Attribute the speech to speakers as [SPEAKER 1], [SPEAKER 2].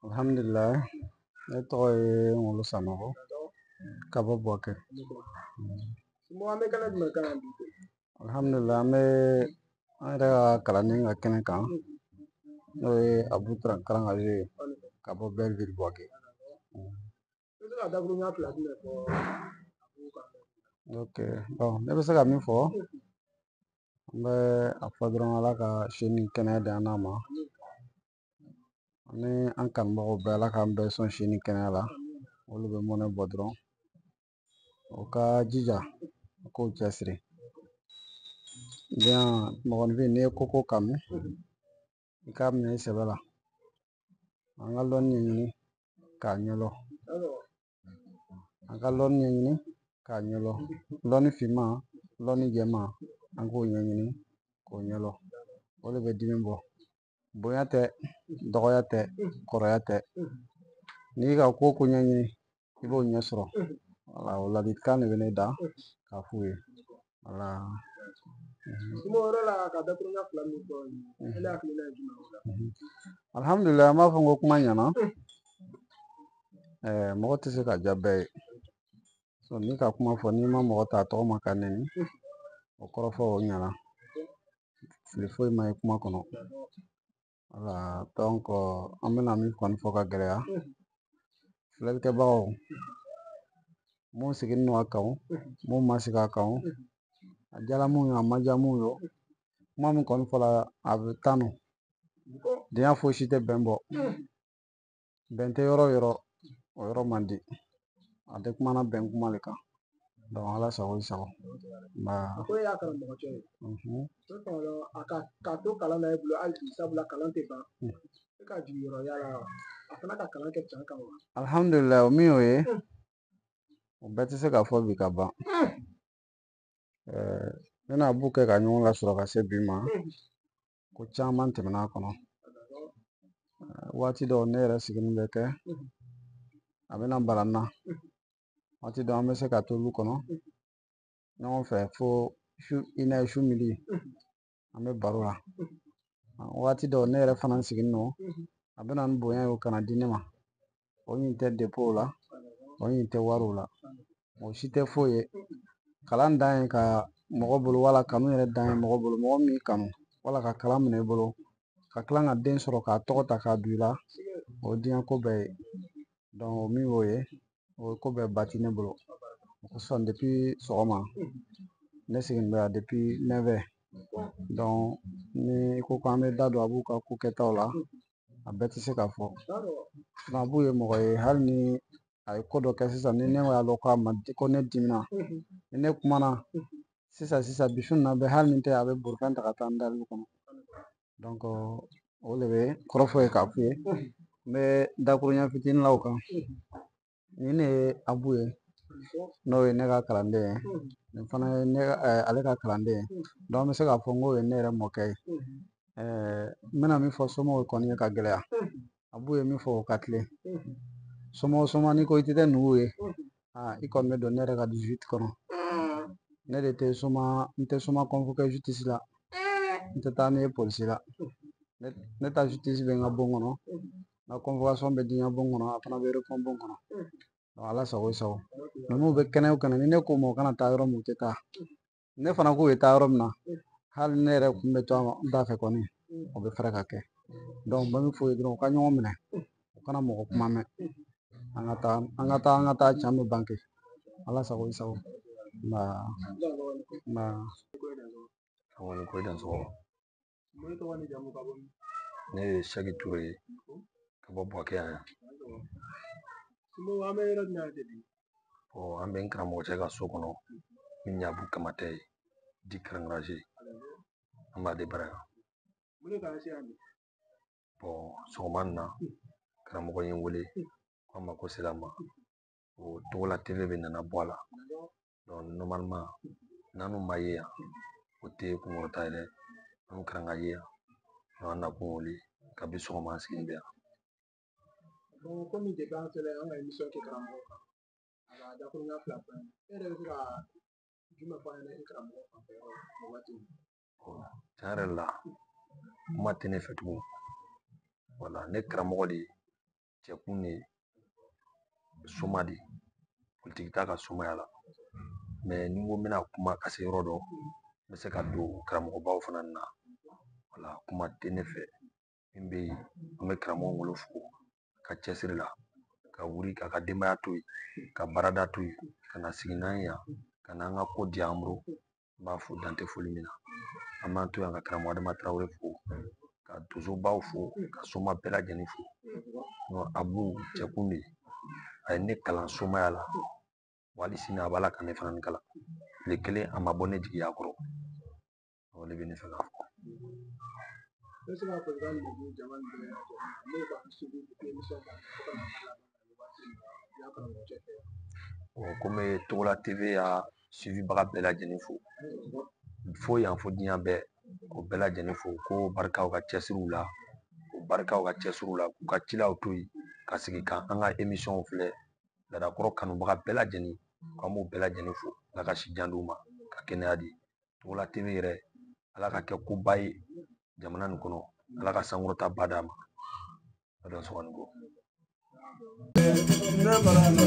[SPEAKER 1] Alhamdulillah, ne tɔgɔ ye Ngolo Sanogo ka bɔ Buwake. Alhamdulillah, an bɛ an yɛrɛ ka kalanden ka kɛnɛ kan, n'o ye Abu Karangaze ye ka bɔ Belleville Buwake. Ok, bon, ne bɛ se ka min fɔ, an bɛ a fɔ dɔrɔn Ala ka si ni kɛnɛya di an n'a ma. Ani an kanubagaw bɛɛ, Ala k'an bɛɛ sɔn si ni kɛnɛya la. Olu bɛ mɔnɛ bɔ dɔrɔn, u ka jija, u k'u cɛsiri. Bien, mɔgɔninfin, n'i ye ko ko kanu, i k'a minɛ i sɛbɛ la. An ka lɔnni ɲɛɲini k'a ɲɛdɔn. An ka lɔnni ɲɛɲini k'a ɲɛdɔn. Lɔnni finman, lɔnni jɛman, an k'o ɲɛɲini k'o ɲɛdɔn. O de bɛ dimi bɔ. Bonya tɛ, dɔgɔya tɛ, kɔrɔya tɛ. N'i ka ko ko ɲɛɲini, i b'o ɲɛ sɔrɔ. Wala, o ladilikan de bɛ ne da k'a f'u ye. Wala. Alhamdulillah, an b'a fɔ ko kuma ɲɛna. Mɔgɔ tɛ se ka diya bɛɛ ye. So, n'i ka kuma fɔ, n'i ma mɔgɔ ta a tɔgɔ ma ka nɛni, o kɔrɔfɔ o ɲɛna. Fili foyi ma ye kuma kɔnɔ. Wala, donc an bɛna min kɔni fɔ ka gɛlɛya. Filɛlikɛbagaw, mun sigilen don a kan, mun ma sigi a kan, a diyara mun ye, a ma diya mun ye, kuma min kɔni fɔra a bɛ tan nɔ. Diɲɛ fosi tɛ bɛn bɔ. Bɛn tɛ yɔrɔ o yɔrɔ, o yɔrɔ man di. A tɛ kumana bɛn kuma de kan. Donc Ala sago i sago. Nba.
[SPEAKER 2] Ko e y'a karamɔgɔcɛ ye. A ka to kalan na e bolo hali bi, sabula kalan tɛ ban. E ka jigiyɔrɔya la, a fana ka kalan kɛ can kan wa?
[SPEAKER 1] Alhamdulillah, o min y'o ye, o bɛɛ tɛ se ka fɔ bi ka ban. Ne n'a b'u kɛ ka ɲɔgɔn lasɔrɔ ka se bi ma, ko caman tɛmɛna a kɔnɔ. Waati dɔw ne yɛrɛ sigilen bɛ kɛ, a bɛna bala n na. Waati dɔw an bɛ se ka to olu kɔnɔ ɲɔgɔn fɛ fo su i su midi, an bɛ baro la. Waati dɔw ne yɛrɛ fana sigilen don, a bɛna ni bonya ye o kana di ne ma. O ɲin tɛ depow la, o ɲin tɛ wariw la, o si tɛ foyi ye. Kalan dan ye ka mɔgɔ bolo, wala kanu yɛrɛ dan ye mɔgɔ bolo, mɔgɔ min kanu, wala ka kalan minɛ i bolo, ka tila ka den sɔrɔ k'a tɔgɔ ta k'a don i la, o ye diɲɛ ko bɛɛ ye. Donc o min y'o ye, o ye ko bɛɛ bati ne bolo. O kosɔn depuis sɔgɔma ne sigilen bɛ yan depuis 9 heures. Donc ni ko k'an bɛ da don a b'u ka ko kɛtaw la, a bɛɛ tɛ se ka fɔ. A b'u ye mɔgɔ ye, hali ni a ye ko dɔ kɛ sisan, ni ne y'a dɔn k'a ma ko ne dimina, ni ne kumana sisan sisan bi su in na bɛ, hali ni tɛ, a bɛ bolifɛn ta ka taa n dali kɔnɔ. Donc o de bɛ kɔrɔfɔ ye k'a f'u ye. N bɛ dakuruɲɛ fitinin la o kan. Nin de ye Abu ye, n'o ye ne ka kalanden ye. Nin fana ye ne ale ka kalanden ye. Donc an bɛ se k'a fɔ n k'o ye ne yɛrɛ mɔkɛ ye. N bɛna min fɔ somɔgɔw kɔni ye ka gɛlɛya. Abu ye min fɔ o ka tilen. Somɔgɔ soma n'i ko i tɛ tɛ nugu ye, i kɔni bɛ don ne yɛrɛ ka 18 kɔnɔ. Ne de tɛ soma, n tɛ soma convoqué justice la. N tɛ taa ne ye polisi la. Ne ta justice bɛ n ka bon kɔnɔ. N ka convocation bɛ di n ka bon kɔnɔ, a fana bɛ répond bon kɔnɔ. Donc Ala sago i sago. Ninnu bɛ kɛnɛ o kɛnɛ, ni ne ko ma u kana taa yɔrɔ min, u tɛ taa. Ne fana k'u ye taa yɔrɔ min na, hali ne yɛrɛ kun bɛ to an da fɛ kɔni, o bɛ fɛrɛ ka kɛ. Donc n bɛ min f'u ye dɔrɔn, u ka ɲɔgɔn minɛ, u kana mɔgɔ kuma mɛn. An ka taa, an ka taa, an ka taa, can bɛ banke. Ala sago i sago. Nba. Nba.
[SPEAKER 3] Awɔ, ko i dansɔgɔ. Ne ye Saki Ture ye ka bɔ Buwake yan. An bɛ n karamɔgɔcɛ ka so kɔnɔ min ye Abu Kamatɛ ye, di Karangaraze. An b'ale bara yan. Bon, sɔgɔma in na karamɔgɔ ye n wele k'a ma ko sera ma. O Togola TV bɛ nana bɔ a la. Donc normalement n'an ma ye yan, o tɛ kunkɔrɔta ye dɛ. An kan ka ye yan. An nakun y'o de ye. Kabi sɔgɔma an sigilen bɛ yan.
[SPEAKER 2] Bon, komi depuis an sera an ka émission kɛ karamɔgɔ kan, a ka dakuruɲa fila fɔ an ye. E yɛrɛ bɛ se ka jumɛn fɔ an ɲɛna i karamɔgɔ fan fɛ o waati in?
[SPEAKER 3] Tiɲɛ yɛrɛ la, kuma tɛ ne fɛ tugun. Wala ne karamɔgɔ de ye cɛkun de ye, soma de ye, politiki t'a ka somaya la. Mɛ ni n ko n bɛna kuma ka se yɔrɔ dɔ, n bɛ se ka don karamɔgɔbaw fana na. Wala kuma tɛ ne fɛ. Min bɛ yen, an bɛ karamɔgɔ Ngolo fo ka cɛsiri la, ka wuli k'a ka denbaya to yen, ka baarada to yen, ka na sigi n'an ye yan, ka n'an ka ko diya an bolo. N b'a fo dan tɛ foli min na. An b'an to yan ka karamɔgɔ Adama Tarawele fo, ka donsobaw fo, ka soma bɛɛ lajɛlen fo. Abu cɛkun de ye, a ye ne kalan somaya la, wa hali sini a b'a la ka ne fana kalan. Tile kelen a ma bɔ ne jigiya kɔrɔ. O de bɛ ne fɛ k'a fɔ.
[SPEAKER 2] Ne bɛ se ka folikan min di jama nin bɛɛ lajɛlen ma, ne ye k'an suivi depuis émission daminɛ fo ka na laban nin waati in na, i y'a karamɔgɔcɛ fɛ.
[SPEAKER 3] Komi Togola TV y'a suivibaga bɛɛ lajɛlen fo, fo yan fo diɲɛ bɛɛ, k'o bɛɛ lajɛlen fo, ko barikaw ka cɛsiriw la, o barikaw ka cɛsiriw la, k'u ka cilaw to yen, ka sigi ka an ka émission filɛ. Laadakɔrɔ kanubaga bɛɛ lajɛlen, k'an b'o bɛɛ lajɛlen fo. Ala ka si jan d'u ma, ka kɛnɛya di. Togola TV yɛrɛ, Ala ka kɛ koba ye jamana nin kɔnɔ, Ala ka sankɔrɔta ba d'a ma. Ala sɔgɔni ko.
[SPEAKER 1] Ne barana.